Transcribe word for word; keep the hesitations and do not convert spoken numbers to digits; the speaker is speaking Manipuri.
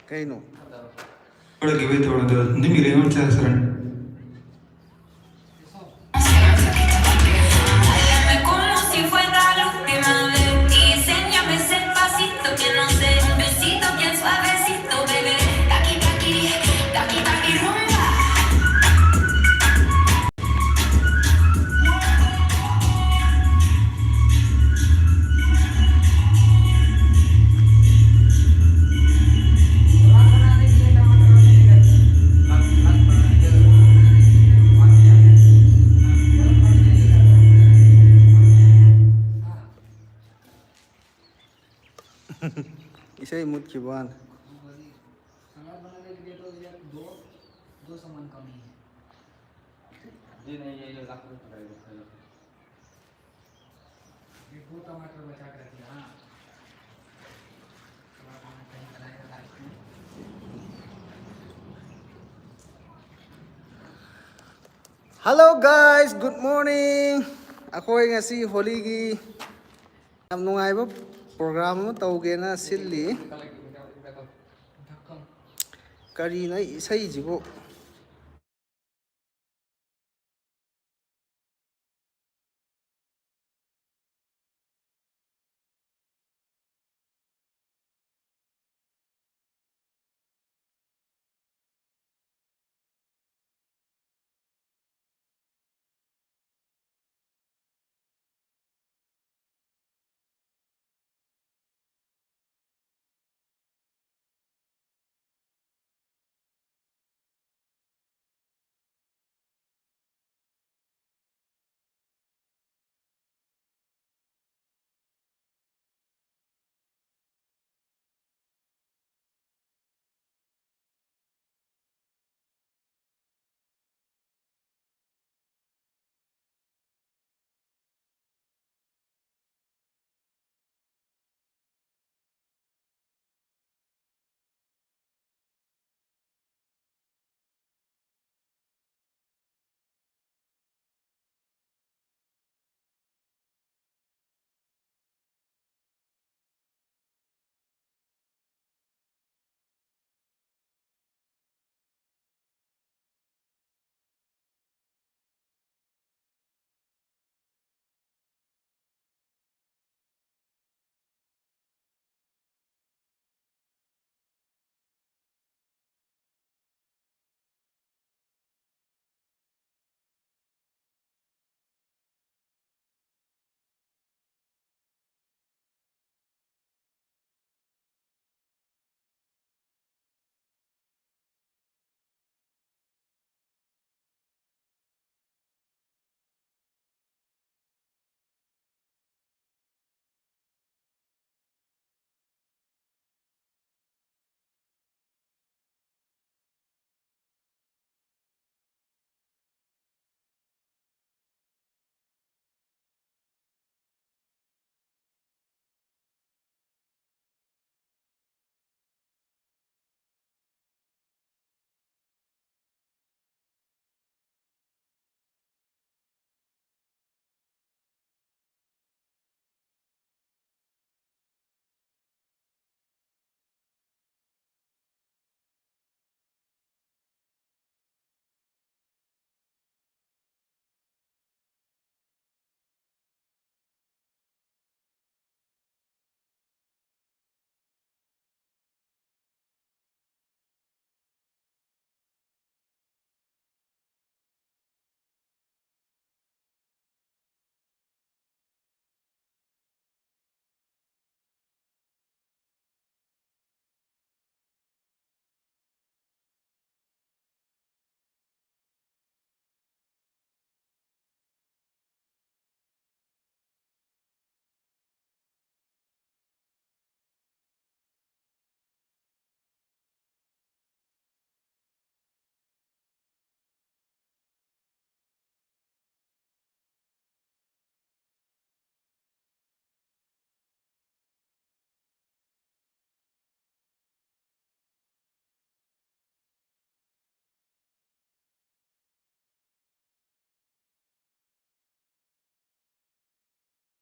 ꯀꯩꯅꯣ? ꯍꯣꯔꯒꯤꯕꯩ ꯇꯧꯔꯗ ꯅꯤꯃꯤꯔꯦ ꯃꯆꯥ ꯁꯔꯟ. Como si fuera la última vez. Y enséñame ese pasito que no sé. Un besito bien suavecito, bebé. Taqui, taqui, taqui, taqui, rumba. ꯏꯁꯩ ꯃꯨꯠꯈꯤꯕ ꯋꯥꯅꯤ. सलाद बनाने के लिए तो ये दो, दो सामान कम ही है. ये नहीं, ये, ये लाख रुपए का है, ये दो टमाटर बचा के रखिए, हाँ. सलाद बनाने कहीं बनाएगा लास्ट में. Hello guys, good morning. ꯑꯩꯈꯣꯏ ꯉꯁꯤ ꯍꯣꯂꯤꯒꯤ ꯌꯥꯝ ꯅꯨꯡꯉꯥꯏꯕ ꯄ꯭ꯔꯣꯒ꯭ꯔꯥꯝ ꯑꯃ ꯇꯧꯒꯦꯅ ꯁꯤꯜꯂꯤ. ꯀꯔꯤꯅꯣ ꯑꯩ ꯏꯁꯩꯁꯤꯕꯨ?